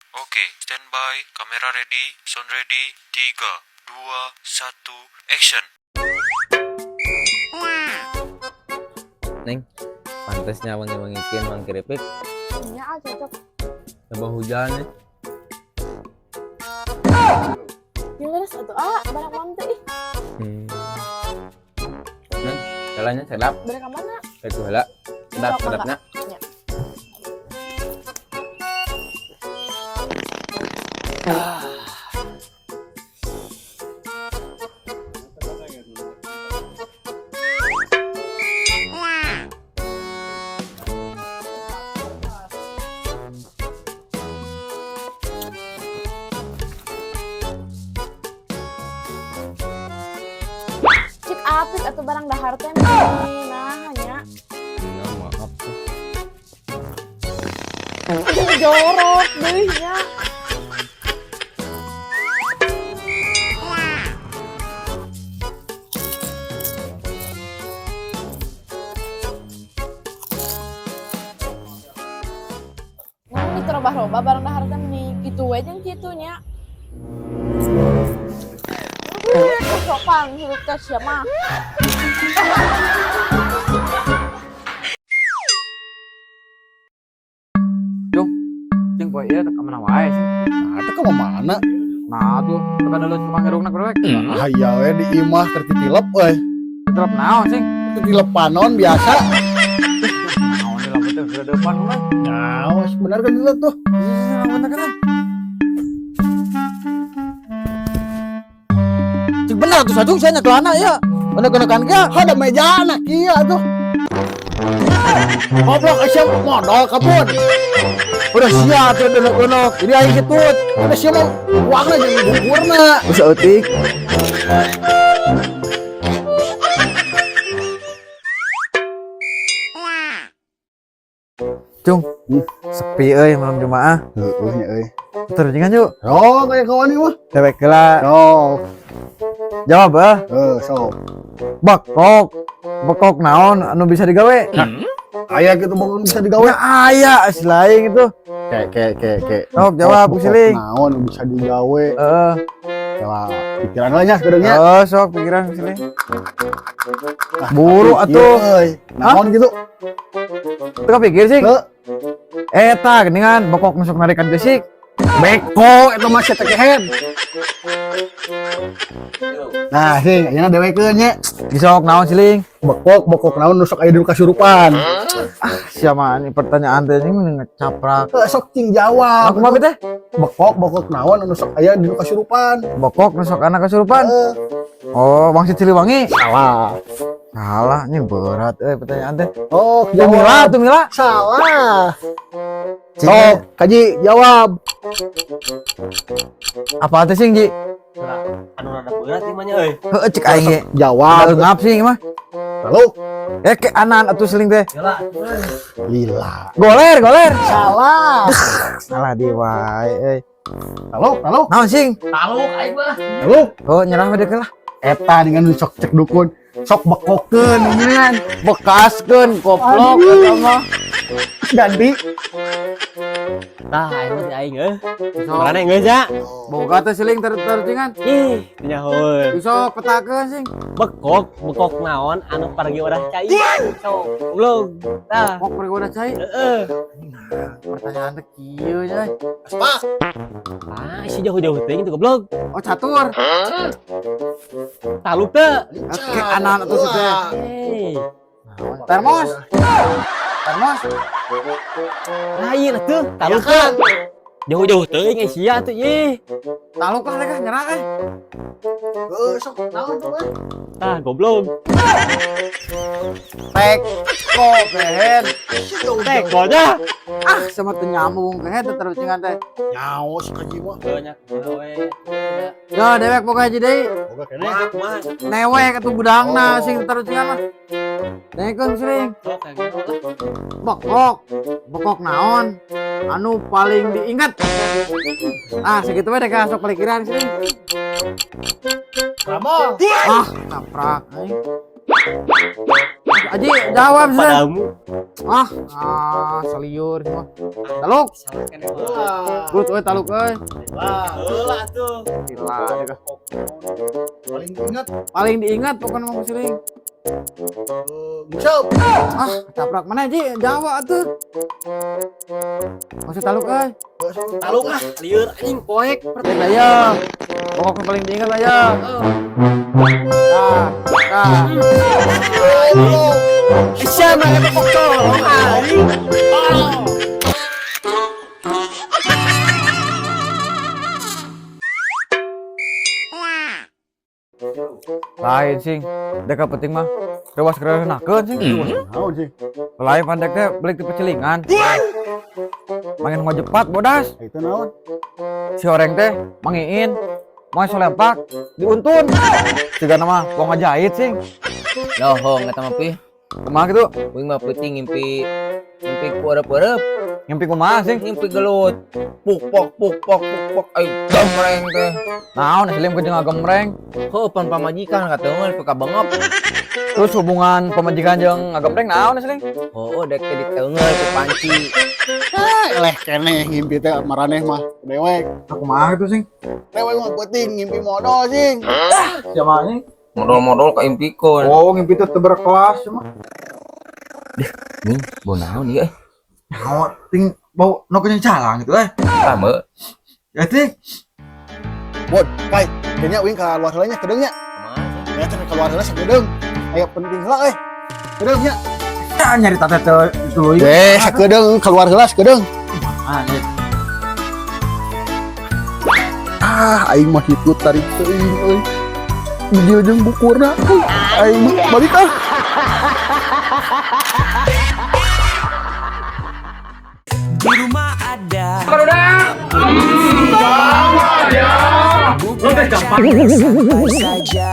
Oke, standby, kamera ready, sound ready, 3, 2, 1, action. Neng, pantasnya wangi-wangi kieu mang keripik. Nya ah, cocok. Coba hujan ya. Ya leres atuh ah, barang mam teh ih. Neng, jalannya sedap. Barang ka mana? Rek heula. Sedap, Sok, mangga. Sedapnya. Nya. Cik apik atuh barang dahar teh nah nya. Ya, maaf tuh. Aduh, jorok deui nya. Nah, ini terobah-robah barang dahar teh nih kitu we jeung kitu nya. Sopan hirup teh sia mah. Cung, cing poe ieu teh ka mana wae sih? Nah, itu ke mana? Nah tuh, tekan dulu tukang hirupna krewek. Ah, iya we di imah keur titilep euy. Telep naon sing? Titilep panon biasa. Naon di lampu teh sudah depan mah. Nah, bener kan dulu tuh. Lampu teh kan. Cing bener tuh sajung saya nyekelana ya. Bener kena kan kia. Ada meja anak iya tuh. Goblok sia modal kabun. Udah siap tuh delok-delok. Jadi aing kitut. Udah siap mau uangna jeung buburna. Bisa eutik. Cung, sepi euy malam Jumaah. Heeh nya euy. Terus yuk. Oh, kayak kawan ieu mah. Dewek heula. Sok. Jawab ah. Heuh, sok. Bekok. Bekok naon anu bisa digawe? Aya gitu bakal bisa digawe. Ya aya selain itu. Ke ke ke ke. Sok jawab Bekok siling. Naon nu bisa digawe? Heeh. Coba pikiran lah nya sekedengnya. Oh, sok pikiran siling. Buru atuh. Euy, naon gitu? Teu pikir sih. Heuh. Eta geuningan bekok masuk narikan gesik. Beko eta mah sia teh kehed. Nah, sing ayeuna dewekeun nya. Disok naon siling? Bekok, bekok naon nu sok aya di kasurupan. Siapa ini pertanyaan teh ini ngecaprak. Heuh, sok cing jawab. Aku mah teh Bekok, bekok naon anu sok aya di kasurupan. Bekok nusok anak kesurupan. Heuh. Oh, Wangsit Siliwangi. Salah. Salah, ini berat pertanyaan teh. Oh, Tumila, jawab. Tumila. Salah. Cing, Sok, kaji jawab. apa teh sing, Ji? Anu rada berat ieu mah nya euy. Heeh, cek aing ge. Jawab. Ngap sih mah. Lalu Eh ke anan atuh seling teh. Yalah. lila. Goler, goler. Salah. Salah di wae euy. Lalu, lalu, Naon sing? Taluk aing mah. lalu. Oh, nyerah we deuk lah. Eta dengan sok cek dukun, sok bekokeun ngan. Bekaskeun goblok eta mah. Ganti. Tah aing mah si aing euy. Sok Marane geus ya. boga teh seling ter-tercingan. Ih, nyahoeun. Sok petakeun sing. Bekok, bekok naon anu pargi wadah cai. Sok, goblok. Tah. Bekok pergi udah cai. Heeh. Nah, pertanyaan teh kieu nya. Aspak. Ah, isi jauh-jauh teuing itu goblok. Oh, catur. Taluk teu. Ke anan atuh sih teh. Hei. Termos. Termos. Lain atuh, taluk teu. Jauh-jauh teuing eh sia atuh ih. Taluk lah mereka nyerah eh. Heuh, sok naon tuh eh. Tah, goblok. Teko kehen. Tekonya. Ah, sama teu nyambung kehen teh tercingan teh. Nyaho si kaji mah. Banyak we. Ya dewek boga hiji deui. Boga keneh. Mah, mah. Newek atuh budangna sing tercingan mah. Dengekeun sering. Sok kayak gitu lah. Bekok. Bekok naon? Anu paling diingat. Ah, segitu we deh sok pelikiran sering. Ramol. Ah, kaprak aing. Aji jawab sih. Padamu. Ah, ah saliur semua. Taluk. Gut euy taluk euy. Heula atuh. Gila, juga. Paling ingat Paling diingat pokoknya mau siling. nguseup. Ah, tabrak mana Ji? Jawab atuh. Maksud taluk euy. Taluk ah, lieur anjing poek. Rek lah ya. Pokoknya paling diingat lah ya. Nah, nah. Sia mah eta kok colong anjing. Lain sing, dek penting mah rewas kerenakeun sing. Naon sih? Lain pandek teh beli ti pecelingan. Mangin ngojepat bodas. Itu naon? Si oreng teh mangiin mau solempak diuntun. Siga nama wong ngajahit sing. Lohong eta mah pi. Kumaha gitu? Uing mah peuting ngimpi ngimpi ku eureup-eureup, Ngimpi kumaha sing? ngimpi gelut. Puk pok puk pok puk pok ayo gemreng teh. Naon silim ke jeung ngagemreng. Heuh pan pamajikan kateungeul peka bengep. Terus hubungan pamajikan jeung ngagemreng naon siling? Heuh dek teh diteungeul ku panci. Eleh keneh ngimpi teh maraneh mah dewek. Aku kumaha gitu sing? Dewek mah peuting ngimpi modal sing. Siapa anjing? Modol-modol ka impikeun. Oh, ngimpi teh teu berkelas cuma. Nih, bau naon ieu eh? Naon ting bau nu kenyang calang gitu eh. Lama. Ya ting. Bod, pai, kayaknya uing ka luar heula nya kedeung nya. Kumaha sih? Ya teh ka luar heula sakedeung. Aya penting heula euy. Kedeung nya. Ya nyari tata teh itu Eh, sakedeung keluar heula sakedeung. Ah, nih. Ah, aing mah hitut tarik teuing euy. Bijil jeung bukurna. Aing mah balik ah. Di rumah ada Bukan saja.